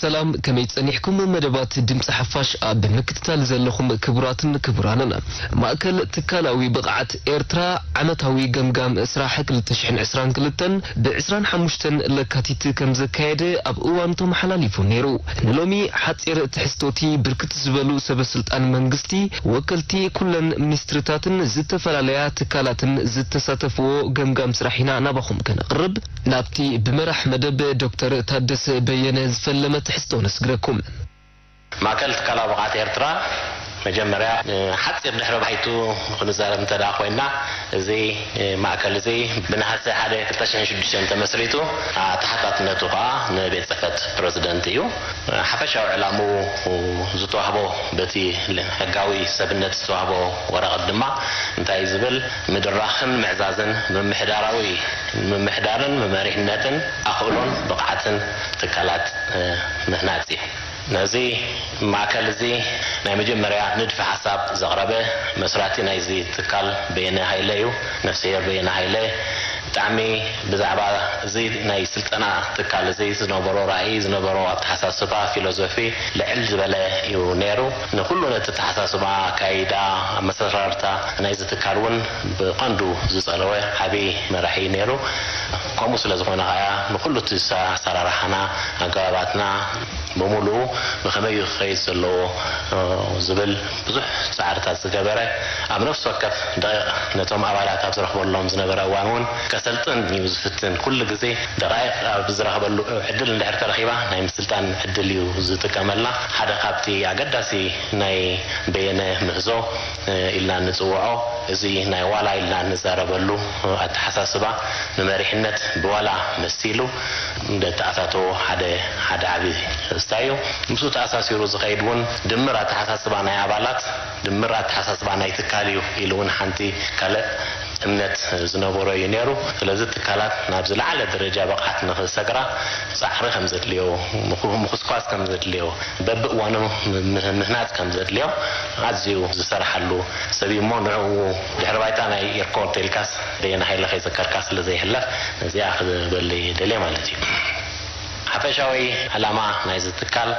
ሰላም፣ ከመይ ጸኒሕኩም? መደባት ድምጺ ሓፋሽ ኣብ ምክትታል ዘለኹም ክቡራትን ክቡራንን። ማእከል ትካላዊ ብቕዓት ኤርትራ ዓመታዊ ገምጋም ስራሕ ክልተ ሽሕን ዕስራን ክልተን ብ ዕስራን ሓሙሽተን ለካቲት ከም ዘካየደ ኣብ እዋኑ ተመሓላሊፉ ነይሩ። ንሎሚ ሓጺር ትሕዝቶቲ ብርክት ዝበሉ ሰበ ስልጣን መንግስቲ፣ ወከልቲ ኩለን ሚኒስትርታትን ዝተፈላለያ ትካላትን ዝተሳተፍዎ ገምጋም ስራሕ ኢና ናባኹም ከነቕርብ። ናብቲ ብመራሕ መደብ ዶክተር ታደሰ በየነ ዝፈለመ ትሕዝቶ ነስግረኩም። ማእከል ትካላዊ ብቕዓት ኤርትራ መጀመርያ፣ እ፣ ሓጺር ድሕረ ባይቱ ክንዛረብ እንተ ደኣ ኮይና፣ እዚ፣ እ፣ ማእከል እዚ ብነሃሰ ሓደ ክልተ ሽሕን ሽዱሽተን ተመስሪቱ፣ ኣተሓታትነቱ ከኣ ንቤት ጽሕፈት ፕረዚደንት እዩ። ሓፈሻዊ ዕላምኡ ዝተዋህቦ፣ በቲ ሕጋዊ ሰብነት ዝተዋህቦ ወረቐት ድማ እንታይ እዩ ዝብል? ምድራኽን ምዕዛዝን ምምሕዳራዊ፣ ምምሕዳርን መመሪሕነትን ኣኽእሎን ብቕዓትን ትካላት፣ እ፣ ምህናጽ እዩ። ነዚ ማእከል እዚ ናይ መጀመርያ ንድፊ ሓሳብ ዘቕረበ መስራቲ ናይዚ ትካል በየነ ሃይለ እዩ። ነፍስሄር በየነ ሃይለ ብጣዕሚ ብዛዕባ እዚ ናይ ስልጠና ትካል እዚ ዝነበሮ ራእይ፣ ዝነበሮ ኣተሓሳስባ፣ ፊሎዞፊ ልዕል ዝበለ እዩ ነይሩ። ንኹሉ ነቲ ኣተሓሳስባ፣ ኣካይዳ፣ ኣመሰራርታ ናይዚ ትካል እውን ብቐንዱ ዝጸለወ ዓቢ መራሒ ነይሩ። ከምኡ ስለ ዝኾነ ከኣ ንኹሉ እቲ ኣሰራርሓና፣ ኣገባባትና ብምሉኡ ብኸመይ እዩ ክኸይድ ዘለዎ፣ እ፣ ዝብል ብዙሕ ጻዕርታት ዝገበረ፣ ኣብ ነፍሲ ወከፍ ደቂቕ ነቶም ኣባላት ኣብ ዝረኽበሎም ዝነበረ እዋን እውን ከሰልጥን እዩ ዝፍትን። ኩሉ ግዜ ደቃይቕ ኣብ ዝረኽበሉ ዕድል እንድሕር ተረኺባ ናይ ምስልጣን ዕድል እዩ ዝጥቀመላ። ሓደ ካብቲ ኣገዳሲ ናይ በየነ ምህዞ፣ እ፣ ኢልና እንጽውዖ፣ እዚ ናይ ዋላ ኢልና እንዛረበሉ ኣተሓሳስባ ንመሪሕነት ብዋላ መሲሉ እንደተኣታተዎ ሓደ፣ ሓደ ዓቢ ክስታይ እዩ። ምስኡ ተኣሳሲሩ ዝኸይድ እውን ድምር ኣተሓሳስባ ናይ ኣባላት፣ ድምር ኣተሓሳስባ ናይ ትካል እዩ ኢሉ እውን ሓንቲ ካልእ እምነት ዝነበሮ እዩ ነይሩ። ስለዚ ትካላት ናብ ዝለዓለ ደረጃ ብቕዓት ንኽሰግራ ጻዕሪ ከም ዘድልዮ፣ ምኹ-፣ ምኹስኳስ ከም ዘድልዮ፣ በብእዋኑ ም-፣ ምህናጽ ከም ዘድልዮ ኣዝዩ ዝሰርሓሉ ሰብ እዩ እሞ፣ ንዕኡ ድሕሪ ባይታ ናይ ኤርኮ እንተኢልካስ በየነ ሃይለ ከይዘከርካ ስለ ዘይሕለፍ፣ ነዚኣ ክበል ደልየ ማለት እዩ። ሓፈሻዊ ዕላማ ናይዚ ትካል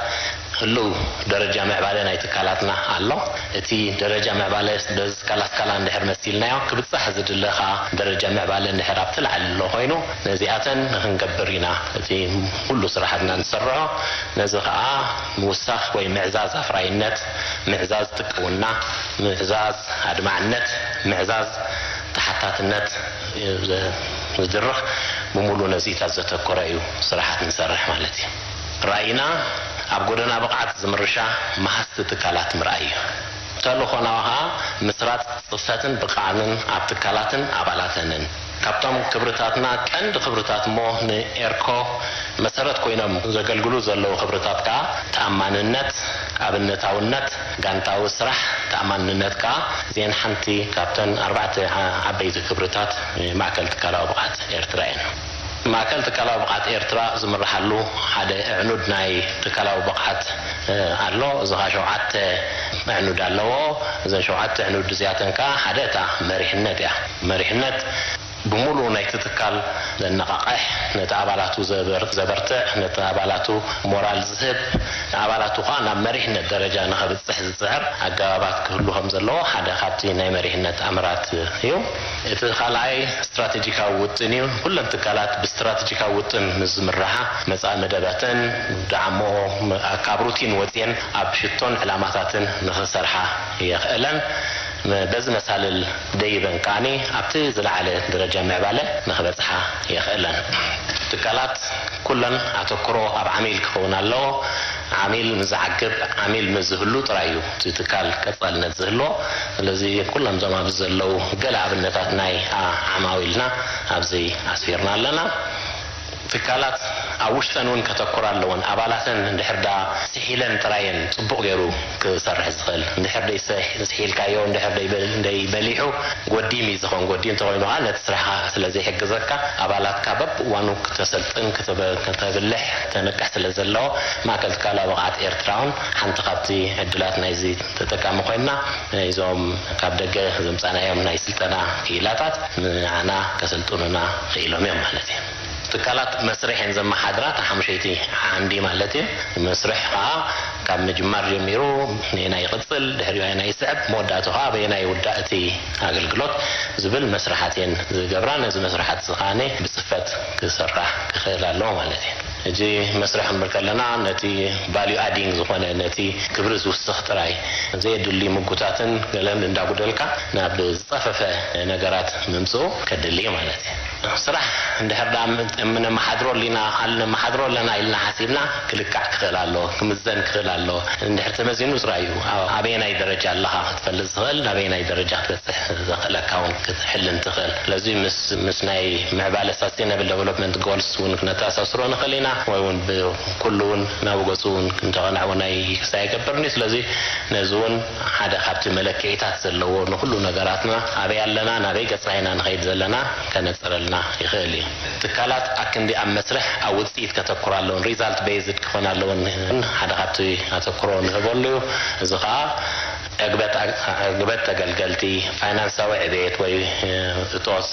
ህሉው ደረጃ ምዕባለ ናይ ትካላትና ኣሎ። እቲ ደረጃ ምዕባለ በዚ ስካላ ስካላ እንድሕር መሲልናዮ፣ ክብጻሕ ዝድለ ኸኣ ደረጃ ምዕባለ እንድሕር ኣብቲ ላዕሊ ኣሎ ኮይኑ፣ ነዚኣተን ንኽንገብር ኢና እቲ ኩሉ ስራሓትና ንሰርሖ። ነዚ ኸኣ ምውሳኽ ወይ ምዕዛዝ ኣፍራይነት፣ ምዕዛዝ ትቅውና፣ ምዕዛዝ ኣድማዕነት፣ ምዕዛዝ ተሓታትነት፣ እ፣ ዝድርኽ ብምሉእ ነዚታት ዘተኮረ እዩ ስራሓት ንሰርሕ ማለት እዩ። ራእይና ኣብ ጎደና ብቕዓት ዝምርሻ መሃዝቲ ትካላት ምርኣይ እዩ። ተልእኾና ኸኣ ምስራጽ ጽፈትን ብቕዓትን ኣብ ትካላትን ኣባላተንን። ካብቶም ክብርታትና ቀንዲ ክብርታት እሞ ንኤርኮ መሰረት ኮይኖም ዘገልግሉ ዘለዉ ክብርታት ከኣ ተኣማንነት፣ ኣብነታውነት፣ ጋንታዊ ስራሕ፣ ተኣማንነት ከኣ እዚአን ሓንቲ ካብተን ኣርባዕተ ዓ-፣ ዓበይቲ ክብርታት ማእከል ትካላዊ ብቕዓት ኤርትራ እየን። ማእከል ትካላዊ ብቕዓት ኤርትራ ዝምርሓሉ ሓደ ኣዕኑድ ናይ ትካላዊ ብቕዓት፣ እ፣ ኣሎ። እዚ ኸኣ ሸውዓተ ኣዕኑድ ኣለዎ። እዘን ሸውዓተ ኣዕኑድ እዚኣተን ከኣ ሓደ እታ መሪሕነት እያ። መሪሕነት ብምሉኡ ናይቲ ትካል ዘነቓቕሕ፣ ነቲ ኣባላቱ ዘበር-፣ ዘበርትዕ፣ ነቲ ኣባላቱ ሞራል ዝህብ፣ ንኣባላቱ ኸኣ ናብ መሪሕነት ደረጃ ንኸብጽሕ ዝጽዕር ኣገባባት ክህሉ ከም ዘለዎ ሓደ ካብቲ ናይ መሪሕነት ኣምራት እዩ። እቲ ካልኣይ ስትራቴጂካዊ ውጥን እዩ። ኩለን ትካላት ብስትራቴጂካዊ ውጥን ምስ ዝምርሓ፣ መጻኢ መደባተን፣ ዳዕሞኦ፣ ካብ ሩቲን ወጽየን ኣብ ሽቶን ዕላማታትን ንኽሰርሓ የኽእለን። በዚ መሳልል ደይበን ከኣኒ ኣብቲ ዝለዓለ ደረጃ ምዕባለ ንኽበጽሓ የኽእለን። ትካላት ኩለን ኣተኩሮ ኣብ ዓሚል ክኸውን ኣለዎ። ዓሚል ምስ ዝዓግብ፣ ዓሚል ምስ ዝህሉ ጥራይ እዩ እቲ ትካል ቀጻልነት ዝህልዎ። ስለዚ ኩሎም እዞም ኣብዚ ዘለዉ ገለ ኣብነታት ናይ ዓ-፣ ዓማዊልና ኣብዚ ኣስፊርና ኣለና። ትካላት ኣብ ውሽጠን እውን ከተኩራ ኣለወን። ኣባላተን እንድሕር ዳ ስሒለን ጥራየን ጽቡቕ ገይሩ ክሰርሕ ዝኽእል። እንድሕር ደይ ሰ-፣ ስሒልካዮ፣ እንድሕር ደይ በል-፣ ደይ በሊሑ፣ ጎዲም እዩ ዝኾን። ጎዲም እንተኾይኑ ኸኣ ነቲ ስራሕኻ ስለ ዘይሕግዘካ፣ ኣባላትካ በብእዋኑ ክተሰልጥን፣ ክተ-፣ ከተብልሕ፣ ክተንቅሕ ስለ ዘለዎ፣ ማእከል ትካላዊ ብቕዓት ኤርትራ እውን ሓንቲ ካብቲ ዕድላት ናይዚ ተጠቃሚ ኮይና፣ እዞም ካብ ደገ ዘምጻናዮም ናይ ስልጠና ክኢላታት ንዓና ከሰልጥኑና ክኢሎም እዮም ማለት እዩ። ትካላት መስርሕ እየን ዘመሓድራ፣ እታ ሓሙሸይቲ ዓንዲ ማለት እዩ። መስርሕ ከዓ ካብ ምጅማር ጀሚሩ ነየናይ ይቕፅል፣ ድሕሪኡ ኣየናይ ይስዕብ፣ መወዳእቱ ከዓ ኣበየናይ ይውዳእ እቲ ኣገልግሎት ዝብል መስርሓት እየን ዝገብራ። ነዚ መስርሓት እዚ ከዓ ብፅፈት ክስራሕ ክኽእል ኣለዎ ማለት እዩ። ሕጂ መስርሕ ክንብል ከለና ነቲ ቫልዩ ኣዲንግ ዝኾነ፣ ነቲ ክብሪ ዝውስኽ ጥራይ፣ ዘየድሊ ምጉታትን ገለን እንዳጉደልካ ናብ ዝጸፈፈ ነገራት ምምጽኡ ከድሊ ማለት እዩ። ስራሕ እንድሕር ደኣ ም-፣ ምነመሓድሮ ኣሊና፣ ኣል-፣ ነመሓድሮ ኣለና ኢልና ሓሲብና ክልካዕ ክኽእል ኣለዎ፣ ክምዘን ክኽእል ኣለዎ። እንድሕር ተመዚኑ ጥራይ እዩ ኣብ-፣ ኣበየናይ ደረጃ ኣለኻ ክትፈልጥ ዝኽእል፣ ናበየናይ ደረጃ ክትበጽሕ ዘኽእለካ እውን ክትሕልን ትኽእል። ስለዚ ምስ፣ ምስ ናይ ምዕባለ ሳስቴናብል ዴቨሎፕመንት ጎልስ እውን ክነተኣሳስሮ ንኽእል ኢና፣ ወይ እውን ብኩሉ እውን ናብ ገጹ እውን ክንተቐንዐ እውን ኣይክሳይ ኣይገብርን እዩ። ስለዚ ነዚ እውን ሓደ ካብቲ መለክዒታት ዘለዎ ንኹሉ ነገራትና ኣበይ ኣለና፣ ናበይ ገጽና ኢና ንኸይድ ዘለና ከነጽረልና ይኽእል እዩ። ትካላት ኣክንዲ ኣብ መስርሕ ኣብ ውጽኢት ከተኩራ ኣለውን፣ ሪዛልት ቤዝድ ክኾና ኣለውን ሓደ ካብቲ ኣተኩሮ ንህበሉ እዩ። እዚ ኸኣ ዕግበት፣ ዕግበት ተገልገልቲ፣ ፋይናንሳዊ ዕቤት ወይ እቶት፣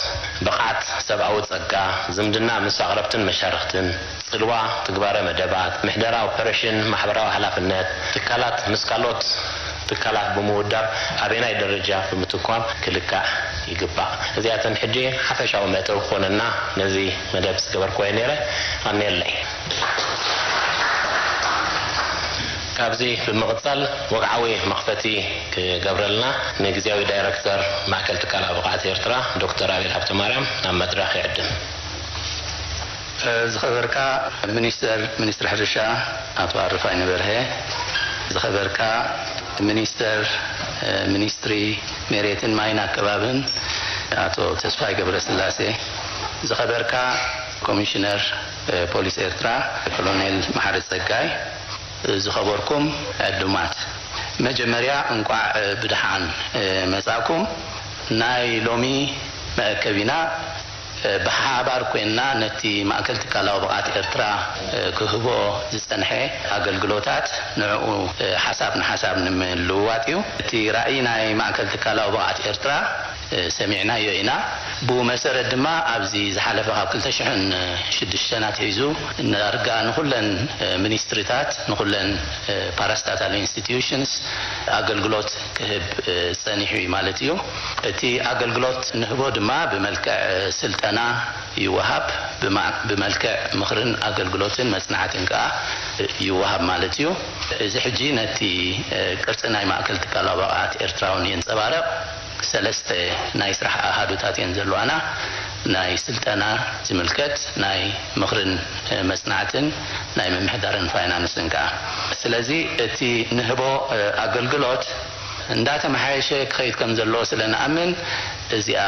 ብቕዓት ሰብኣዊ ጸጋ፣ ዝምድና ምስ ኣቕረብትን መሻርኽትን፣ ጽልዋ ትግባረ መደባት፣ ምሕደራ ኦፐሬሽን፣ ማሕበራዊ ሓላፍነት፣ ትካላት ምስ ካልኦት ትካላት ብምውዳብ ኣበየናይ ደረጃ ብምትኳብ ክልካዕ ይግባእ። እዚኣተን ሕጂ ሓፈሻዊ መእተዊ ክኾነና ነዚ መደብ ዝገበርክዎ ነይረ። ኣሜለይ። ካብዚ ብምቕጻል ወግዓዊ መኽፈቲ ክገብረልና ንግዝያዊ ዳይረክተር ማእከል ትካላዊ ብቕዓት ኤርትራ ዶክተር ኣቤል ሃብተማርያም ናብ መድረኽ ይዕድም። ዝኸበርካ ሚኒስተር ሚኒስትሪ ሕርሻ ኣቶ ኣረፋይነ በርሀ፣ ዝኸበርካ ሚኒስተር ሚኒስትሪ መሬትን ማይን ኣከባብን ኣቶ ተስፋይ ገብረስላሴ፣ ዝኸበርካ ኮሚሽነር ፖሊስ ኤርትራ ኮሎኔል መሓሪ ጸጋይ፣ ዝኸበርኩም ዕዱማት፣ መጀመርያ እንቋዕ ብደሓን መጻእኩም። ናይ ሎሚ መአከቢና ብሓባር ኮይንና ነቲ ማእከል ትካላዊ ብቕዓት ኤርትራ ክህቦ ዝጸንሐ ኣገልግሎታት ንዕኡ ሓሳብ ንሓሳብ ንምልውዋጥ እዩ። እቲ ራእይ ናይ ማእከል ትካላዊ ብቕዓት ኤርትራ ሰሚዕናዮ ኢና። ብኡ መሰረት ድማ ኣብዚ ዝሓለፈ ካብ ክልተ ሽሕን ሽዱሽተን ኣትሒዙ ዳርጋ ንኹለን ሚኒስትሪታት፣ ንኹለን ፓራስታታል ኢንስቲትዩሽንስ ኣገልግሎት ክህብ ጸኒሑ እዩ ማለት እዩ። እቲ ኣገልግሎት ንህቦ ድማ ብመልክዕ ስልጠና ይወሃብ፣ ብማ-፣ ብመልክዕ ምኽርን ኣገልግሎትን መጽናዕትን ከኣ ይወሃብ ማለት እዩ። እዚ ሕጂ ነቲ ቅርጺ ናይ ማእከል ትካላዊ ብቕዓት ኤርትራ እውን የንጸባርቕ። ሰለስተ ናይ ስራሕ ኣሃዱታት እየን ዘለዋና። ናይ ስልጠና ዝምልከት፣ ናይ ምኽርን መጽናዕትን፣ ናይ ምምሕዳርን ፋይናንስን ከኣ። ስለዚ እቲ ንህቦ ኣገልግሎት እንዳተመሓየሸ ክኸይድ ከም ዘለዎ ስለ ንኣምን፣ እዚኣ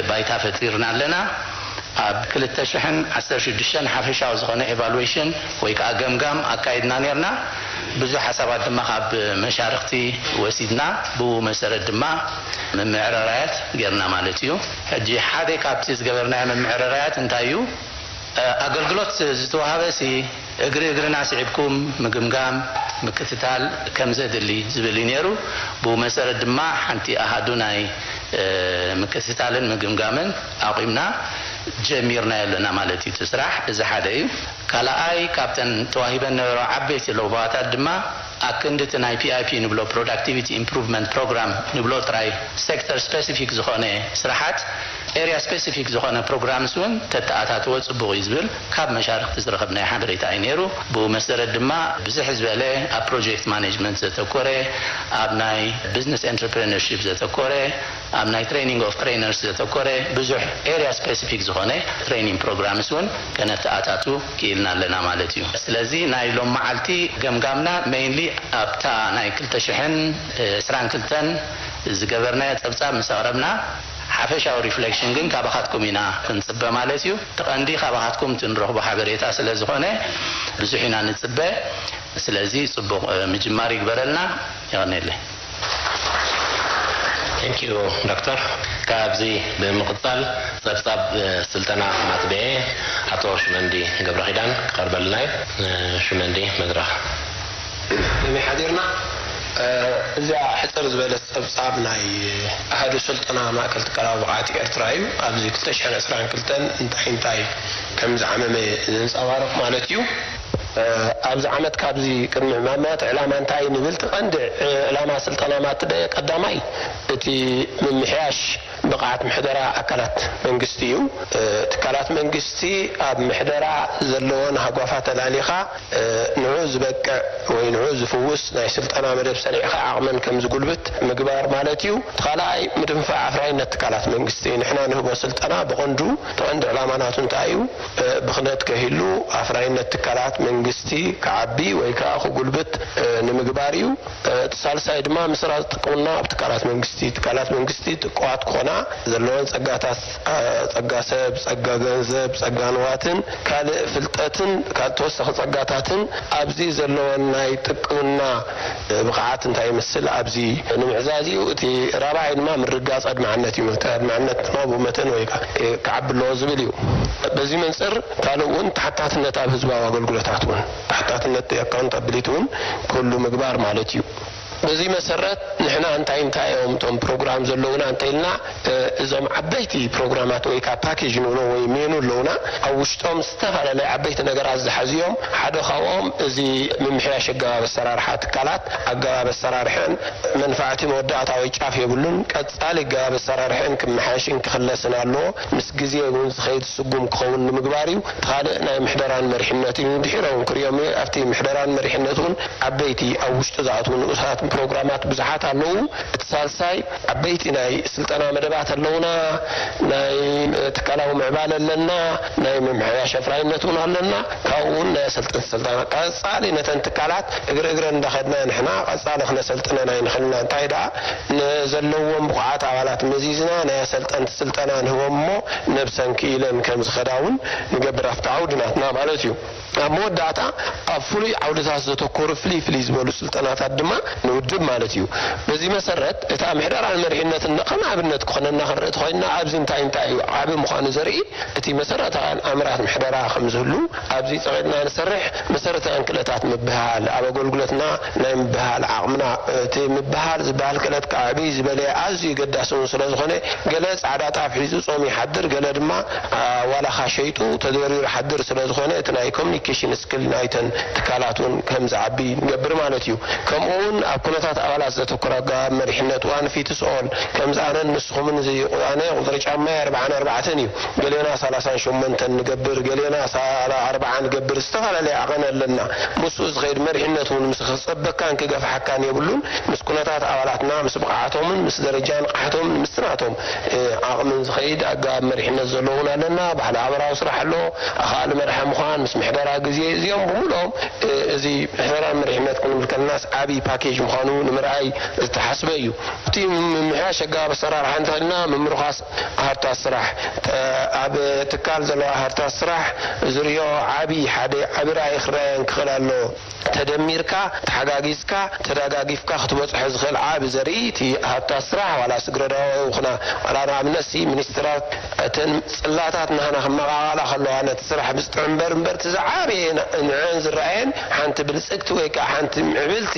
ባይታ ፈጢርና ኣለና። ኣብ ክልተ ሽሕን ዓሰርተ ሽዱሽተን ሓፈሻዊ ዝኾነ ኤቫሉዌሽን ወይ ከዓ ገምጋም ኣካይድና ነርና። ብዙሕ ሓሳባት ድማ ካብ መሻርኽቲ ወሲድና፣ ብኡ መሰረት ድማ ምምዕራራያት ጌርና ማለት እዩ። ሕጂ ሓደ ካብቲ ዝገበርናዮ ምምዕራራያት እንታይ እዩ? ኣገልግሎት ዝተዋሃበ ሲ እግሪ እግርና ስዒብኩም ምግምጋም፣ ምክትታል ከም ዘድሊ ዝብል እዩ ነይሩ። ብኡ መሰረት ድማ ሓንቲ ኣሃዱ ናይ፣ እ፣ ምክትታልን ምግምጋምን ኣቑምና ጀሚርናዮ ኣለና ማለት እዩ እቲ ስራሕ። እዚ ሓደ እዩ። ካልኣይ፣ ካብተን ተዋሂበን ነበራ ዓበይቲ ለውባታት ድማ ኣክንድቲ ናይ ፒ ኣይ ፒ ንብሎ፣ ፕሮዳክቲቪቲ ኢምፕሩቭመንት ፕሮግራም ንብሎ ጥራይ፣ ሴክተር ስፔሲፊክ ዝኾነ ስራሓት፣ ኤርያ ስፔሲፊክ ዝኾነ ፕሮግራምስ እውን ተተኣታትዎ ጽቡቕ እዩ ዝብል ካብ መሻርኽቲ ዝረኸብናዮ ሓበሬታ እዩ ነይሩ። ብኡ መሰረት ድማ ብዝሕ ዝበለ ኣብ ፕሮጀክት ማኔጅመንት ዘተኮረ፣ ኣብ ናይ ቢዝነስ ኤንተርፕረነርሺፕ ዘተኮረ፣ ኣብ ናይ ትሬኒንግ ኦፍ ትሬነርስ ዘተኮረ ብዙሕ ኤርያ ስፔሲፊክ ዝኾነ ትሬኒንግ ፕሮግራምስ እውን ከነተኣታቱ ክኢልና ኣለና ማለት እዩ። ስለዚ ናይ ሎም መዓልቲ ገምጋምና ሜይንሊ ኣብታ ናይ ክልተ ሽሕን ዕስራን ክልተን ዝገበርናዮ ጸብጻብ ምስ ኣቕረብና፣ ሓፈሻዊ ሪፍሌክሽን ግን ካባኻትኩም ኢና ክንጽበ ማለት እዩ። እቲ ቀንዲ ካባኻትኩም እቲ ንረኽቦ ሓበሬታ ስለ ዝኾነ ብዙሕ ኢና ንጽበ። ስለዚ ጽቡቕ፣ እ፣ ምጅማር ይግበረልና። የቐንየለይ። Thank you ዶክተር። ካብዚ ብምቕጻል ጸብጻብ፣ እ፣ ስልጠና ማጥበኤ ኣቶ ሽመንዲ ገብረኺዳን ክቐርበልና እዩ። እ፣ ሽመንዲ መድረኽ። ከመይ ሓዲርና? እዚኣ ሕፅር ዝበለት ፀብፃብ ናይ ኣሃዱ ስልጠና ማእከል ትካላዊ ብቕዓት ኤርትራ እዩ። ኣብዚ ክልተ ሽሕን ዕስራን ክልተን እንታይ እንታይ ከም ዝዓመመ ዘንፀባርቕ ማለት እዩ። ኣብዚ ዓመት ካብዚ ቅድሚ ዕማማት ዕላማ እንታይ ንብል፣ እቲ ቀንዲ ዕላማ ስልጠና ማትደ ቀዳማይ እቲ ምምሕያሽ ብቕዓት ምሕደራ ኣካላት መንግስቲ እዩ። ትካላት መንግስቲ ኣብ ምሕደራ ዘለወን ሃጓፋት ኣላሊኻ ንዑ ዝበቅዕ ወይ ንዑ ዝፍውስ ናይ ስልጠና መደብ ሰሪዕኻ ዓቕመን ከም ዝጉልብት ምግባር ማለት እዩ። እቲ ካልኣይ ምድንፋዕ ኣፍራይነት ትካላት መንግስቲ። ንሕና ንህቦ ስልጠና ብቐንዱ እቲ ቀንዲ ዕላማ ናቱ እንታይ እዩ? ብኽነት ከህሉ ኣፍራይነት ትካላት መንግስቲ ክዓቢ ወይ ከዓ ክጉልብት ንምግባር እዩ። እቲ ሳልሳይ ድማ ምስራት ጥቅምና ኣብ ትካላት መንግስቲ። ትካላት መንግስቲ ጥቁዋት ክኾና ዘለወን ጸጋታት፣ ጸጋ ሰብ፣ ጸጋ ገንዘብ፣ ጸጋ ንዋትን ካልእ ፍልጠትን ካልእ ተወሳኺ ጸጋታትን ኣብዚ ዘለወን ናይ ጥቅምና ብቕዓት እንታይ ይመስል ኣብዚ ንምዕዛዝ እዩ። እቲ ራብዓይ ድማ ምርጋጽ ኣድማዕነት እዩ። ምርጋጽ ኣድማዕነት ድማ ብኡ መተን ወይ ከዓ ክዓቢ ኣለዎ ዝብል እዩ። በዚ መንጽር ካልእ እውን ተሓታትነት ኣብ ህዝባዊ ኣገልግሎታት እውን ተሓታትነት ኣካውንታብሊቲ እውን ክህሉ ምግባር ማለት እዩ። በዚ መሰረት ንሕና እንታይ እንታይ እዮም እቶም ፕሮግራም ዘለውና እንተኢልና፣ እዞም ዓበይቲ ፕሮግራማት ወይ ከዓ ፓኬጅ ንብሎ ወይ ሜኑ ኣለውና። ኣብ ውሽጦም ዝተፈላለዩ ዓበይቲ ነገራት ዝሓዙ እዮም። ሓደ ካብኦም እዚ ምምሕያሽ ኣገባብ ኣሰራርሓ ትካላት፣ ኣገባብ ኣሰራርሐን መንፋዕቲ መወዳእታ ወይ ጫፍ የብሉን። ቀጻሊ ኣገባብ ኣሰራርሐን ክመሓየሽን ክኽለስን ኣለዎ። ምስ ግዜ እውን ዝኸይድ ስጉም ክኸውን ንምግባር እዩ። እቲ ካልእ ናይ ምሕደራን መሪሕነት እዩ። ድሒሮም ክሪኦም እየ። ኣብቲ ምሕደራን መሪሕነት እውን ዓበይቲ ኣብ ውሽጢ ዝኣትዉ ንኡሳት ፕሮግራማት ብዙሓት ኣለዉ። እቲ ሳልሳይ ዓበይቲ ናይ ስልጠና መደባት ኣለዉና። ናይ ትካላዊ ምዕባለ ኣለና። ናይ ምምሕያሽ ኣፍራይነት እውን ኣለና። ካብኡ እውን ናይ ኣሰልጠንቲ ስልጠና ቀጻሊ ነተን ትካላት እግሪ እግረን እንዳኸድና ንሕና ቀጻሊ ክነሰልጥነን ኣይንኽእልና። እንታይ ደኣ ንዘለዎም ብቑዓት ኣባላት መዚዝና ናይ ኣሰልጠንቲ ስልጠና ንህቦም እሞ ነብሰን ክኢለን ከም ዝኸዳ እውን ንገብር ኣብቲ ዓውዲ ናትና ማለት እዩ። ኣብ መወዳእታ ኣብ ፍሉይ ዓውድታት ዘተኮሩ ፍልይ ፍልይ ዝበሉ ስልጠናታት ድማ ንውድብ ማለት እዩ። በዚ መሰረት እታ ምሕደራን መሪሕነትን ከም ኣብነት ክኾነና ክንርኢ ተኾይንና ኣብዚ እንታይ እንታይ እዩ ዓቢ ምዃኑ ዘርኢ እቲ መሰረታውያን ኣምራት ምሕደራ ከም ዝህሉ ኣብዚ ጸቒጥና ንሰርሕ መሰረታውያን ክእለታት ምብህሃል ኣብ ኣገልግሎትና ናይ ምብህሃል ዓቕምና እቲ ምብህሃል ዝበሃል ክእለት ከዓ ዕብይ ዝበለ ኣዝዩ ገዳሲ እውን ስለ ዝኾነ ገለ ጻዕዳ ጣፍ ሒዙ ጾም ይሓድር፣ ገለ ድማ ዋላኻ ሸይጡ ተደሪሩ ሓድር ስለ ዝኾነ እቲ ናይ ኮሚኒኬሽን ስክል ናይተን ትካላት እውን ከም ዝዓቢ ንገብር ማለት እዩ። ከምኡ እውን ኣብ ኩነታት ኣባላት ዘተኮረ ኣገባብ መሪሕነት ዋን ፊትስ ኦል ከምዚ ኣነን ንስኹምን እዚ ኣነ ቁፅሪ ጫማይ ኣርብዓን ኣርባዕተን እዩ፣ ገሌና ሰላሳን ሸሞንተን ንገብር፣ ገሌና ኣርብዓ ንገብር፣ ዝተፈላለየ ዓቐን ኣለና። ምስኡ ዝኸይድ መሪሕነት እውን ምስ ክፀበካን ክገፍሓካን የብሉን። ምስ ኩነታት ኣባላትና ምስ ብቕዓቶምን ምስ ደረጃ ንቕሓቶምን ምስቲ ናቶም ዓቕምን ዝኸይድ ኣገባብ መሪሕነት ዘለውን ኣለና። ባዕሊ ሓበራዊ ስራሕ ኣሎ፣ ኣኻሊ መራሒ ምዃን፣ ምስ ምሕደራ ግዜ፣ እዚኦም ብምልኦም እዚ ምሕደራን መሪሕነት ክንብል ከለናስ ዓብዪ ፓኬጅ ምዃኑ ንምርኣይ ዝተሓስበ እዩ። እቲ ምምሕያሽ ኣገባብ ኣሰራርሓ እንተልና ምምርኻስ ኣህርታት ስራሕ፣ ኣብ ትካል ዘለዋ ኣህርታት ስራሕ ዝርዮ ዓብዪ ሓደ ዓቢ ራእይ ክረኣየን ክኽእል ኣለዎ። ተደሚርካ ተሓጋጊዝካ ተዳጋጊፍካ ክትበፅሖ ዝኽእል ዓቢ ዘርኢ እቲ ሃብታት ስራሕ ዋላ ስግረዳዊ ይኹና ዋላ ንኣብነት ሲ ሚኒስትራት እተን ፅላታት ናህና ክመቓቓላ ከለዋ ነቲ ስራሕ ብዝጥዕም እምበር እምበር እቲ ዝዓበየ ንዐን ዝረኣየን ሓንቲ ብልፅግቲ ወይ ከዓ ሓንቲ ምዕብልቲ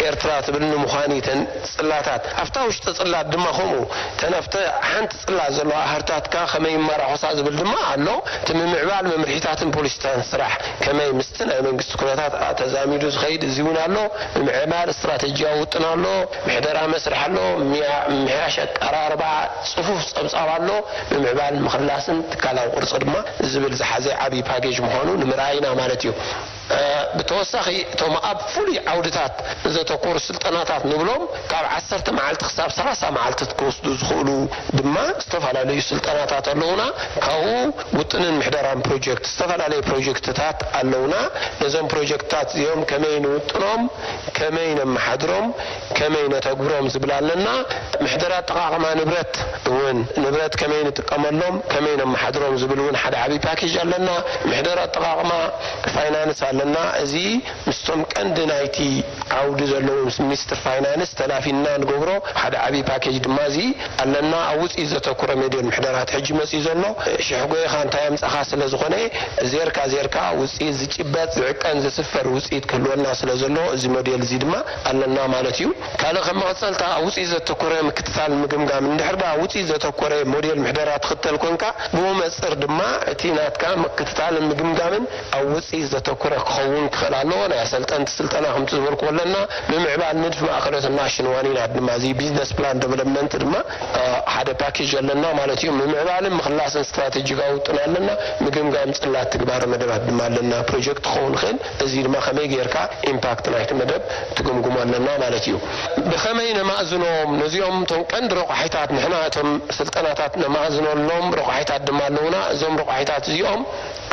ኤርትራ ትብል ንምዃን እዩ። እተን ፅላታት ኣብታ ውሽጢ ፅላት ድማ ከምኡ እተን ኣብተ ሓንቲ ፅላት ዘለዋ ሃርታትካ ከመይ ይመራኾሳ ዝብል ድማ ኣሎ። እቲ ምምዕባል መምርሒታትን ፖሊሲታትን ስራሕ ከመይ ምስቲ ናይ መንግስቲ ኩነታት ተዛሚዱ ዝኸይድ እዚ እውን ኣሎ። ምምዕባል ስትራተጂያዊ ውጥን ኣሎ፣ ምሕደራ መስርሕ ኣሎ፣ ምምሕያሽ ኣቀራርባ ፅፉፍ ፀብፃብ ኣሎ፣ ምምዕባል ምኽላስን ትካላዊ ቅርፂ ድማ ዝብል ዝሓዘ ዓብዪ ፓኬጅ ምዃኑ ንምርኣይ ኢና ማለት እዩ። ብተወሳኺ እቶም ኣብ ፍሉይ ዓውድታት ዘተኮሩ ስልጠናታት ንብሎም ካብ ዓሰርተ መዓልቲ ክሳብ ሰላሳ መዓልቲ ክወስዱ ዝኽእሉ ድማ ዝተፈላለዩ ስልጠናታት ኣለውና። ካብኡ ውጥንን ምሕደራን ፕሮጀክት ዝተፈላለዩ ፕሮጀክትታት ኣለውና። ነዞም ፕሮጀክትታት እዚኦም ከመይ ንውጥኖም፣ ከመይ ነመሓድሮም፣ ከመይ ነተግብሮም ዝብል ኣለና። ምሕደራ ኣጠቓቕማ ንብረት እውን ንብረት ከመይ ንጥቀመሎም ከመይ ነመሓድሮም ዝብል እውን ሓደ ዓብዪ ፓኬጅ ኣለና። ምሕደራ ኣጠቓቕማ ፋይናንስ ኣለና። እዚ ምስቶም ቀንዲ ናይቲ ዓውዲ ዘለዉ ምስ ሚኒስትር ፋይናንስ ተላፊና ንገብሮ ሓደ ዓብዪ ፓኬጅ ድማ እዚ ኣለና። ኣብ ውፅኢት ዘተኩረ ሞዴል ምሕደራት ሕጂ መፂኡ ዘሎ ሽሕ ጎይኻ እንታይ ኣምፃኻ ስለ ዝኾነ ዜርካ ዜርካ ውፅኢት ዝጭበጥ ዝዕቀን ዝስፈር ውፅኢት ክህልወና ስለ ዘሎ እዚ ሞዴል እዚ ድማ ኣለና ማለት እዩ። ካልእ ከም መቐፀልታ ኣብ ውፅኢት ዘተኮረ ምክትታል ምግምጋም እንድሕር ደኣ ውፅኢት ዘተኮረ ሞዴል ምሕደራ ትኽተል ኮንካ ብኡ መፅር ድማ እቲ ናትካ ምክትታልን ምግምጋምን ኣብ ውፅኢት ዘተኮረ ክኸውን ክኽእል ኣለዎ። ናይ ኣሰልጠንቲ ስልጠና ከምቲ ዝበልኩ ኣለና። ብምዕባል ንድፍ ማእከሎትን ናሽን ዋኒናት ድማ እዚ ቢዝነስ ፕላን ዴቨሎፕመንት ድማ ሓደ ፓኬጅ ኣለና ማለት እዩ። ምምዕባልን ምኽላስን ስትራቴጂካዊ ውጥን ኣለና። ምግምጋም ጽላት ትግባረ መደባት ድማ ኣለና። ፕሮጀክት ክኸውን ይኽእል። እዚ ድማ ከመይ ጌርካ ኢምፓክት ናይቲ መደብ ትግምግሞ ኣለና ማለት እዩ። ብኸመይ ነማእዝኖም? ነዚኦም እቶም ቀንዲ ረቋሒታት ንሕና እቶም ስልጠናታት ነማእዝነሎም ረቋሒታት ድማ ኣለውና። እዞም ረቋሒታት እዚኦም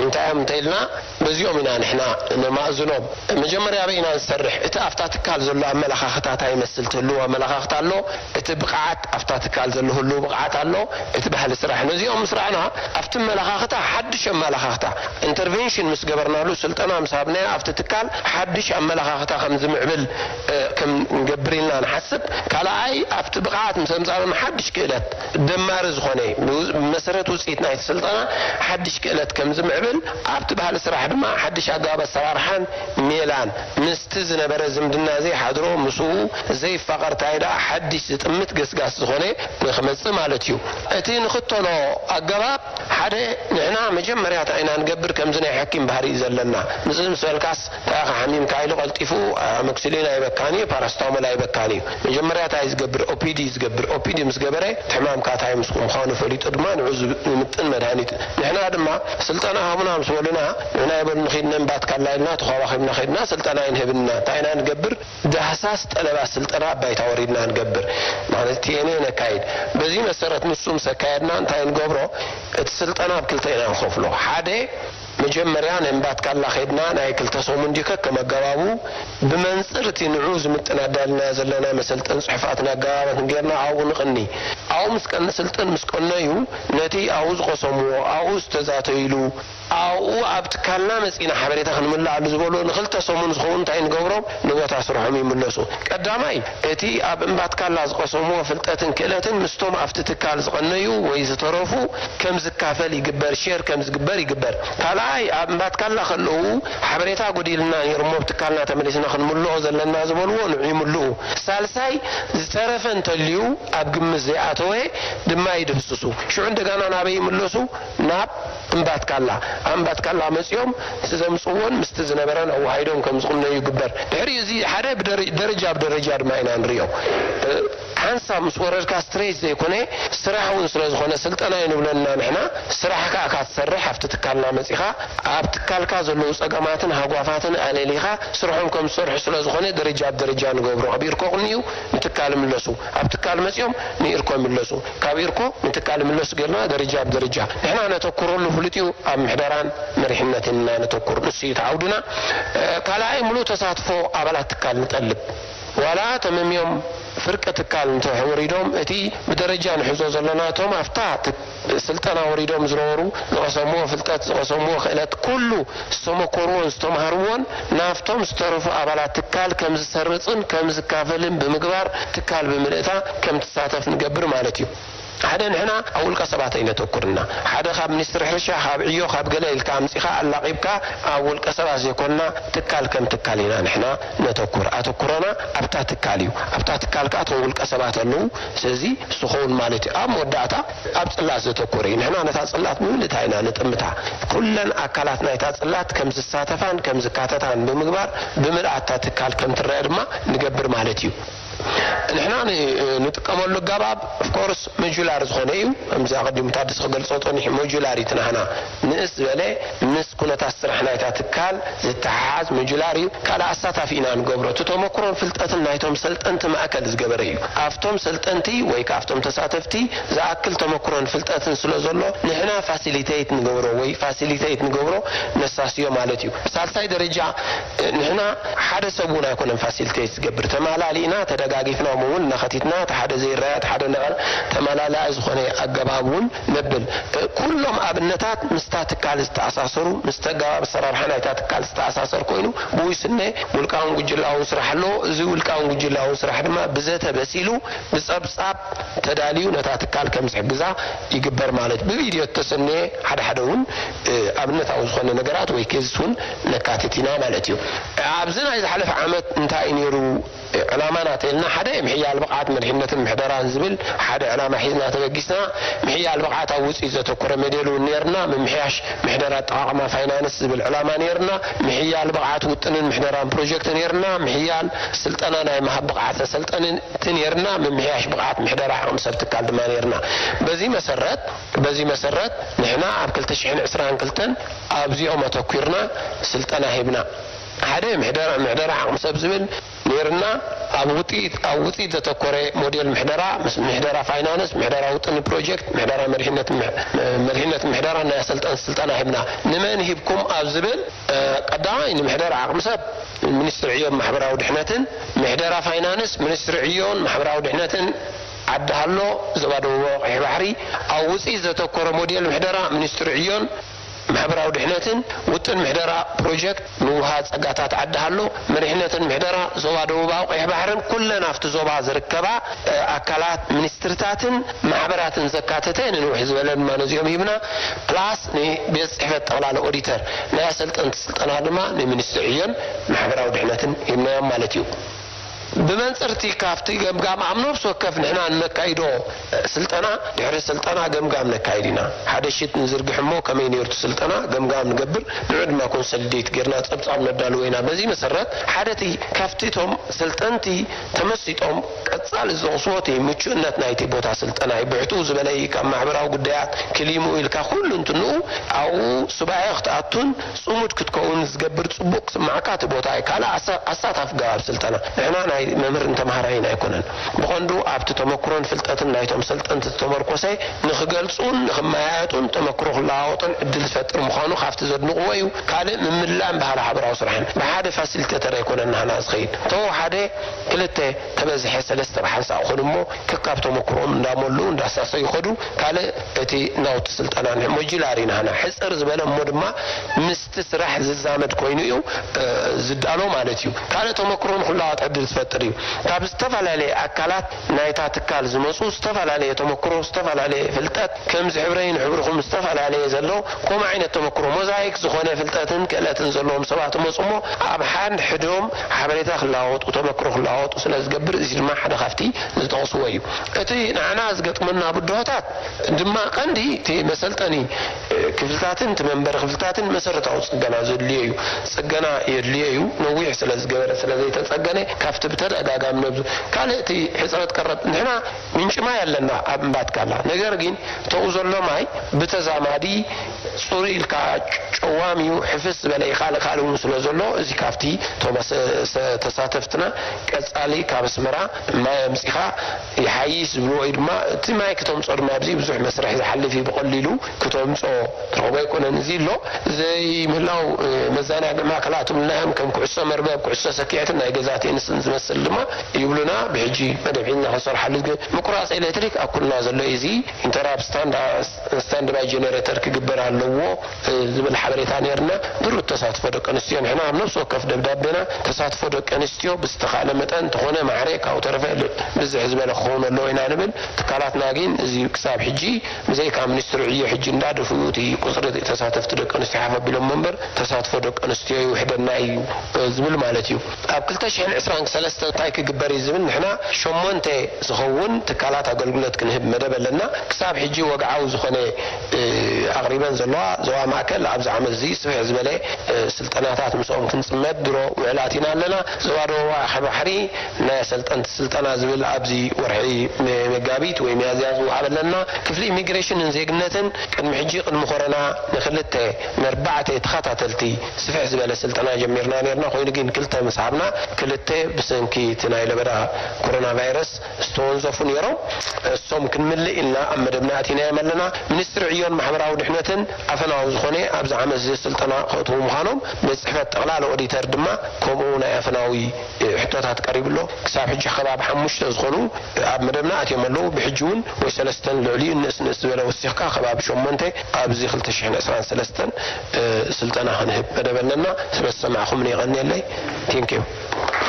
እንታይ እዮም እንተኢልና በዚኦም ኢና ንሕና ነማእዝኖም። መጀመርያ ኣበይ ኢና ንሰርሕ? እቲ ኣብታ ትካል ዘሎ ኣመለኻኽታ እንታይ ይመስል? ትህልዎ ኣመለኻኽታ ኣሎ። እቲ ብቕዓት ኣብታ ትካል ዘሎ ህልው ብቕዓት ኣሎ። እቲ ባህሊ ስራሕ ነዚኦም ምስ ረኣና ኣብቲ ኣመለኻኽታ ሓድሽ ኣመለኻኽታ ኢንተርቬንሽን ምስ ገበርናሉ ስልጠና ምስ ሃብናዮ ኣብቲ ትካል ሓድሽ ኣመለኻኽታ ከም ዝምዕብል ከም ንገብር ኢልና ንሓስብ። ካልኣይ ኣብቲ ብቕዓት ምስ ኣምፃእና ሓድሽ ክእለት ደማሪ ዝኾነ ብመሰረት ውፅኢት ናይቲ ስልጠና ሓድሽ ክእለት ከም ዝምዕብል ኣብቲ ባህሊ ስራሕ ድማ ሓድሽ ኣገባብ ኣሰራርሓን ሜላን ምስቲ ዝነበረ ዝምድና ዘይሓድሮ ምስኡ ዘይፋቐር እንታይ ደኣ ሓድሽ ዝጥምት ገስጋስ ዝኾነ ንክመፅእ ማለት እዩ። እቲ ንኽተሎ ኣገባብ ሓደ ንሕና መጀመርያ እንታይ ኢና ንገብር ከምዚ ናይ ሓኪም ባህሪ እዩ ዘለና። ምስዚ ምስ በልካስ እንታይ ኢኻ ሓሚምካ ኢሉ ቀልጢፉ ኣሞክሲሊን ኣይበካን እዩ፣ ፓራስታሞል ኣይበካን እዩ። መጀመርያ እንታይ እዩ ዝገብር? ኦፒዲ እዩ ዝገብር። ኦፒዲ ምስ ገበረ እቲ ሕማምካ እንታይ ምስ ምዃኑ ፈሊጡ ድማ ንዑ ዝምጥን መድሃኒት። ንሕና ድማ ስልጠና ሃቡና ምስ በሉና ንሕና ይበሉ ንኺድ ነንባት ካላ ኢልና ተዃባኺብና ኸድና ስልጠና ኣይንህብና። እንታይ ኢና ንገብር? ዳህሳስ ጠለባት ስልጠና ኣብ ባይታ ወሪድና ንገብር ማለት ቲኤንኤ ነካይድ። በዚ መሰረት ንሱ ምስ ኣካየድና እንታይ ንገብሮ? እቲ ስልጠና ኣብ ክልተ ኢና ንኸፍሎ። ሓደ መጀመርያ ነንባት ካላ ኸድና ናይ ክልተ ሰሙን ድዩ ከከም ኣገባቡ ብመንፅር እቲ ንዑ ዝምጥን ኣዳልና ዘለና መሰልጠን ፅሑፋትን ኣገባባትን ጌርና ኣብኡ ንቕኒ። ኣብኡ ምስ ቀን ስልጥን ምስ ቀነዩ ነቲ ኣብኡ ዝቐሰምዎ ኣብኡ ዝተዛተይሉ ኣብኡ ኣብ ትካልና መፂና ሓበሬታ ክንምልኣሉ ዝበሎ ንክልተ ሰሙን ዝኸውን እንታይ ንገብሮም ንቦታ ስርሖም ይምለሱ። ቀዳማይ እቲ ኣብ እምባት ካላ ዝቐሰምዎ ፍልጠትን ክእለትን ምስቶም ኣብቲ ትካል ዝቐነዩ ወይ ዝተረፉ ከም ዝካፈል ይግበር፣ ሼር ከም ዝግበር ይግበር። ካልኣይ ኣብ እምባት ካላ ከለዉ ሓበሬታ ጎዲልና ነይሮሞ ኣብ ትካልና ተመሊስና ክንምልኦ ዘለና ዝበልዎ ንዑ ይምልኡ። ሳልሳይ ዝተረፈ እንተልዩ ኣብ ግምት ዘይኣተወ ድማ ይድህስሱ። ሽዑ እንደገና ናበይ ይምለሱ? ናብ እምባት ካላ። ኣብ እምባት ካላ መፂኦም እቲ ዘምፅዎን ምስቲ ዝነበረን ኣዋሃሂዶም ከም ዝቕነዩ ይግበር። ድሕሪ እዚ ሓደ ብደረ- ደረጃ ብደረጃ ድማ ኢና ንሪኦ። ሓንሳብ ምስ ወረድካ ስትሬት ዘይኮነ ስራሕ እውን ስለ ዝኾነ ስልጠና ይንብለና ንሕና። ስራሕ ከዓ ካትሰርሕ ኣብቲ ትካልና መፂኻ ኣብ ትካልካ ዘለዉ ፀገማትን ሃጓፋትን ኣለሊኻ ስርሖም ከም ዝሰርሑ ስለ ዝኾነ ደረጃ ብደረጃ ንገብሮ። ኣብ ኢርኮ ቅንዩ ንትካል ምለሱ፣ ኣብ ትካል መፂኦም ንኢርኮ ይምለሱ፣ ካብ ኢርኮ ንትካል ይምለሱ ጌርና ደረጃ ብደረጃ ንሕና ነተኩረሉ ፍሉጥ እዩ። ኣብ ምሕደራን መሪሕነትን ኢና ነተኩር። ንሱ እዩ እቲ ዓውድና። ካልኣይ ምሉእ ተሳትፎ ኣባላት ትካል ንጠልብ። ዋላ ተመምዮም ፍርቂ ትካል እንተ ወሪዶም እቲ ብደረጃ ንሕዞ ዘለና እቶም ኣብታ ስልጠና ወሪዶም ዝነበሩ ዝቐሰምዎ ፍልጠት ዝቐሰምዎ ክእለት ኩሉ ዝተመኮርዎን ዝተማህርዎን ናብቶም ዝተረፉ ኣባላት ትካል ከም ዝሰርፅን ከም ዝካፈልን ብምግባር ትካል ብምልእታ ከም ትሳተፍ ንገብር ማለት እዩ። ሓደ ንሕና ኣብ ውልቀ ሰባት ኣይነተኩርና። ሓደ ካብ ሚኒስትሪ ሕርሻ ካብ ዕዮ ካብ ገለ ኢልካ ኣምፂኻ ኣላቒብካ ኣብ ውልቀ ሰባት ዘይኮንና ትካል ከም ትካል ኢና ንሕና ነተኩር። ኣተኩሮና ኣብታ ትካል እዩ። ኣብታ ትካል ከዓ እቶም ውልቀ ሰባት ኣለዉ። ስለዚ ዝኸውን ማለት እዩ። ኣብ መወዳእታ ኣብ ፅላት ዘተኮረ እዩ። ንሕና ነታ ፅላት ብምልእታ ኢና ንጥምታ። ኩለን ኣካላት ናይታ ፅላት ከም ዝሳተፋን ከም ዝካተታን ብምግባር ብምልኣታ ትካል ከም ትረአ ድማ ንገብር ማለት እዩ። ንሕና ንጥቀመሉ ኣጋባብ ኦፍኮርስ ሞጁላር ዝኾነ እዩ። ከምዚ ኣቐዲሙ ታደሰ ክገልፆ ፀኒሑ ሞጁላር እዩ። ናህና ንእስ ዝበለ ምስ ኩነታት ስራሕ ናይታ ትካል ዝተሓሓዝ ሞጁላር እዩ። ካልእ ኣሳታፊ ኢና ንገብሮ። እቲ ተመክሮን ፍልጠትን ናይቶም ሰልጠንቲ ማእከል ዝገበረ እዩ። ኣብቶም ሰልጠንቲ ወይ ከዓ ኣብቶም ተሳተፍቲ ዝኣክል ተመክሮን ፍልጠትን ስለ ዘሎ ንሕና ፋሲሊቴት ንገብሮ ወይ ፋሲሊቴት ንገብሮ ነሳስዮ ማለት እዩ። ሳልሳይ ደረጃ ንሕና ሓደ ሰብ እውን ኣይኮነን ፋሲሊቴት ዝገብር። ተማላሊእና ተደጋ ኣጋጊፍናዮም እውን እናኸቲትና፣ እቲ ሓደ ዘይረኣይ፣ እቲ ሓደ እናቐረ ተመላላኢ ዝኾነ ኣገባብ እውን ነብል። እ፣ ኩሎም ኣብነታት ምስታ ትካል ዝተኣሳሰሩ፣ ምስቲ ኣገባብ ኣሰራርሓ ናይታ ትካል ዝተኣሳሰር ኮይኑ፣ ብውስነ ውልቃውን ጉጅላውን ስራሕ ኣሎ። እዚ ውልቃውን ጉጅላውን ስራሕ ድማ ብዘተ በሲሉ፣ ብጸብጻብ ተዳልዩ ነታ ትካል ከም ዝሕግዛ ይግበር ማለት እዩ። ብቪድዮ እተሰነየ ሓደ ሓደ እውን፣ እ፣ ኣብነታዊ ዝኾነ ነገራት ወይ ኬዝስ እውን ነካትት ኢና ማለት እዩ። ኣብዚ ናይ ዝሓለፈ ዓመት እንታይ እዩ ነይሩ? ዕላማ ናተልና ሓደ ምሕያል ብቕዓት መሪሕነትን ምሕደራን ዝብል ሓደ ዕላማ ሒዝና ተበጊስና፣ ምሕያል ብቕዓት ኣብ ውፅኢት ዘተኮረ ሞዴል እውን ነይርና፣ ምምሕያሽ ምሕደራ ኣጠቓቕማ ፋይናንስ ዝብል ዕላማ ነይርና፣ ምሕያል ብቕዓት ውጥንን ምሕደራን ፕሮጀክት ነይርና፣ ምሕያል ስልጠና ናይ ምሃብ ብቕዓት ኣሰልጠንቲ ነይርና፣ ምምሕያሽ ብቕዓት ምሕደራ ዓቕሚ ሰብ ትካል ድማ ነይርና። በዚ መሰረት በዚ መሰረት ንሕና ኣብ ክልተ ሽሕን ዕስራን ክልተን ኣብዚኦም ኣተኲርና ስልጠና ሂብና። ሓደ ምሕደራ ምሕደራ ዓቕሚ ሰብ ዝብል ነይርና፣ ኣብ ውፅኢት ኣብ ውፅኢት ዘተኮረ ሞዴል ምሕደራ፣ ምስ ምሕደራ ፋይናንስ፣ ምሕደራ ውጥን ፕሮጀክት፣ ምሕደራ መሪሕነት ምሕ- መሪሕነት ምሕደራ ናይ ኣሰልጠን ስልጠና ሂብና። ንመን ሂብኩም ኣብ ዝብል፣ እ፣ ቀዳማይ ንምሕደራ ዓቕሚ ሰብ ሚኒስትሪ ዕዮን ማሕበራዊ ድሕነትን፣ ምሕደራ ፋይናንስ ሚኒስትሪ ዕዮን ማሕበራዊ ድሕነትን ዓዲ ሃሎ ዞባ ደቡባዊ ቀይሕ ባሕሪ ኣብ ውፅኢት ዘተኮረ ሞዴል ምሕደራ ሚኒስትሪ ዕዮን ማሕበራዊ ድሕነትን ውጥን ምሕደራ ፕሮጀክት ምውሃ ጸጋታት ዓዲ ሃሎ መሪሕነትን ምሕደራ ዞባ ደቡባዊ ቀይሕ ባሕርን ኩለን ኣብቲ ዞባ ዝርከባ፣ እ፣ ኣካላት ሚኒስትርታትን ማሕበራትን ዘካተተ ንንውሕ ዝበለ ድማ ነዚኦም ሂብና። ፕላስ ንቤት ጽሕፈት ጠቕላላ ኦዲተር ናይ ኣሰልጠንቲ ስልጠና ድማ ንሚኒስትሪ ዕዮን ማሕበራዊ ድሕነትን ሂብናዮም ማለት እዩ። ብመንጽርቲ ካብቲ ገምጋም ኣብ ነፍሲ ወከፍ ንሕና እነካይዶ ስልጠና፣ ድሕሪ ስልጠና ገምጋም ነካይድ ኢና። ሓደ ሽት ንዝርግሕ እሞ ከመይ ነይሩ እቲ ስልጠና ገምጋም ንገብር፣ ንዑ ድማ ኮንሶሊዴት ጌርና ጸብጻብ ነዳልዎ ኢና። በዚ መሰረት ሓደ እቲ ካብቲ እቶም ሰልጠንቲ ተመሲጦም ቀጻሊ ዝጠቕስዎ እቲ ምቹእነት ናይቲ ቦታ ስልጠና እዩ። ብሕትኡ ዝበለ እዩ። ካብ ማሕበራዊ ጉዳያት ክሊሙ ኢልካ ኩሉ እንትንኡ ኣብኡ ሱባኤ ክትኣቱን ጽሙድ ክትከውን ዝገብር ጽቡቕ ክስምዓካ እቲ ቦታ እዩ። ካልእ ኣሳ- ኣሳታፊ ገባብ ስልጠና ንሕና ናይ መምህርን ተምሃራይን ኣይኮነን። ብቐንዱ ኣብቲ ተመክሮን ፍልጠትን ናይቶም ሰልጠንቲ ዝተመርኮሰ ንኽገልጹን ንኽመያየጡን ተመክሮ ክለዋወጡን ዕድል ዝፈጥር ምዃኑ ካብቲ ዘድንቕዎ እዩ። ካልእ ምምላእን ባህሊ ሓበራዊ ስራሕን ብሓደ ፋሲሊቴተር ኣይኮነን ናህና ዝኸይድ። ተወ ሓደ ክልተ ተበዝሐ ሰለስተ ብሓንሳእ ክኾኑ እሞ ከካብ ተመክሮኦም እንዳመልኡ እንዳሳሰዩ ይኸዱ። ካልእ እቲ ናውቲ ስልጠና ሞጁላር ኢና ሕና ሕፅር ዝበለ እሞ ድማ ምስቲ ስራሕ ዝዛመድ ኮይኑ እዩ፣ እ፣ ዝዳሎ ማለት እዩ። ካልእ ተመክሮ ንክለዋወጥ ዕድል ዝፈጥር እዩ። ካብ ዝተፈላለየ ኣካላት ናይታ ትካል ዝመፁ ዝተፈላለየ ተመክሮ፣ ዝተፈላለየ ፍልጠት፣ ከምዚ ሕብረይ ንሕብርኹም ዝተፈላለየ ዘሎ ከምኡ ዓይነት ተመክሮ ሞዛይክ ዝኾነ ፍልጠትን ክእለትን ዘለዎም ሰባት ይመፁ እሞ ኣብ ሓድሕዶም ሓበሬታ ክለዋወጡ፣ ተመክሮ ክለዋወጡ ስለ ዝገብር፣ እዚ ድማ ሓደ ካብቲ ዝጠቕስዎ እዩ። እቲ ንዓና ዝገጥመና ብድሆታት ድማ ቀንዲ እቲ መሰልጠኒ ክፍልታትን እቲ መንበሪ ክፍልታትን መሰረታዊ ጽገና ዘድልዮ እዩ። ጽገና የድልዮ እዩ። ነዊሕ ስለ ዝገበረ ስለ ዘይተጸገነ ካብቲ ብተደጋጋሚ ነብዙ ካልእ እቲ ሕጽረት ቀረብ ንሕና ምንጪ ማይ ኣለና ኣብ እምባትካላ። ነገር ግን ተኡ ዘሎ ማይ ብተዛማዲ ጽሩይ ኢልካ ጨዋም እዩ፣ ሕፍስ ዝበለ እዩ። ካልእ ካልእ እውን ስለ ዘሎ እዚ ካብቲ እቶም ኣሰ- ሰ- ተሳተፍትና ቀጻሊ ካብ ኣስመራ ማይ ኣምጺኻ ይሓይሽ ዝብልዎ እዩ ድማ እቲ ማይ ክተምጾ ድማ ኣብዚ ብዙሕ መስርሕ ዝሓልፍ እዩ። ብቐሊሉ ክተምጾ ትረኽቦ ኣይኮነን። እዚ ኣሎ ዘይምህላው፣ እ፣ መዘናግዒ ማእከላት ይብሉና እዮም። ከም ኩዕሶ መርበብ፣ ኩዕሶ ሰኪዐትን ናይ ገዛ ቴኒስን ዝመስል ድማ ይብሉና። ብሕጂ መደብ ሒዝና ክንሰርሓሉ ግን ምቁራጽ ኤሌክትሪክ ኣብ ኩልና ዘሎ እዩ። እዚ ኢንተራፕት ስታንዳ- ስታንድ ባይ ጀነሬተር ክግበር ኣለዎ፣ እ፣ ዝብል ሓበሬታ ነይርና። ድሩት ተሳትፎ ደቂ ኣንስትዮ ንሕና ኣብ ነፍሲ ወከፍ ደብዳቤና ተሳትፎ ደቂ ኣንስትዮ ብዝተኻእለ መጠን እንተኾነ ማዕረ ካብኡ ተረፈ ል- ብዝሕ ዝበለ ክኸውን ኣለዎ ኢና ንብል። ትካላትና ግን እዚ ክሳብ ሕጂ ብዘይካ ሚኒስትሪ ዕዮ ሕጂ እንዳደፍኡ እቲ ቁፅሪ ተሳተፍቲ ደቂ ኣንስትዮ ሓፍ ኣቢሎም እምበር ተሳትፎ ደቂ ኣንስትዮ ይውሕደና እዩ፣ እ፣ ዝብል ማለት እዩ። ኣብ ክልተ ሽሕን ዕስራን ሰለስተን እንታይ ክግበር እዩ ዝብል ንሕና ሸሞንተ ዝኸውን ትካላት ኣገልግሎት ክንህብ መደብ ኣለና። ክሳብ ሕጂ ወግዓዊ ዝኾነ፣ እ፣ ኣቕሪበን ዘለዋ ዞባ ማእከል ኣብዚ ዓመት እዚ ስፍሕ ዝበለ፣ እ፣ ስልጠናታት ምስኦም ክንጽመድ ድሮ ውዕላት ኢና ኣለና። ዞባ ደቡብ ባሕሪ ናይ ኣሰልጠንቲ ስልጠና ዝብል ኣብዚ ወርሒ መ- መጋቢት ወይ ሚያዝያ ዝወሃበለና ክፍሊ ኢሚግሬሽንን ዜግነትን ቅድሚ ሕጂ ቅድሚ ኮረና ንክልተ ንኣርባዕተ ተኸታተልቲ ስፍሕ ዝበለ ስልጠና ጀሚርና ነርና። ኮይኑ ግን ክልተ ምስ ሃብና ክልተ ብሰንኪ እቲ ናይ ለበዳ ኮሮና ቫይረስ ዝተወንዘፉ ነይሮም። እሶም ክንምልእ ኢልና ኣብ መደብና ኣቲናዮም ኣለና። ሚኒስትሪ ዕዮን ማሕበራዊ ድሕነትን ኣፈናዊ ዝኾነ ኣብዚ ዓመት እዚ ስልጠና ከእትዉ ምዃኖም ቤት ጽሕፈት ጠቕላሊ ኦዲተር ድማ ከምኡ ናይ ኣፈናዊ ሕቶታት ቀሪቡ ኣሎ። ክሳብ ሕጂ ከባቢ ሓሙሽተ ዝኾኑ ኣብ መደብና ኣትዮም ኣለዉ። ብሕጂ እውን ወይ ሰለስተን ልዕሊኡ ንእስ ንእስ ዝበለ ወሲኽካ ከባቢ ሸሞንተ ኣብዚ ክልተ ሽሕን ዕስራን ሰለስተን ስልጠና ክንህብ መደብ ኣለና። ስለ ዝሰማዕኹምኒ የቐንየለይ። Thank you።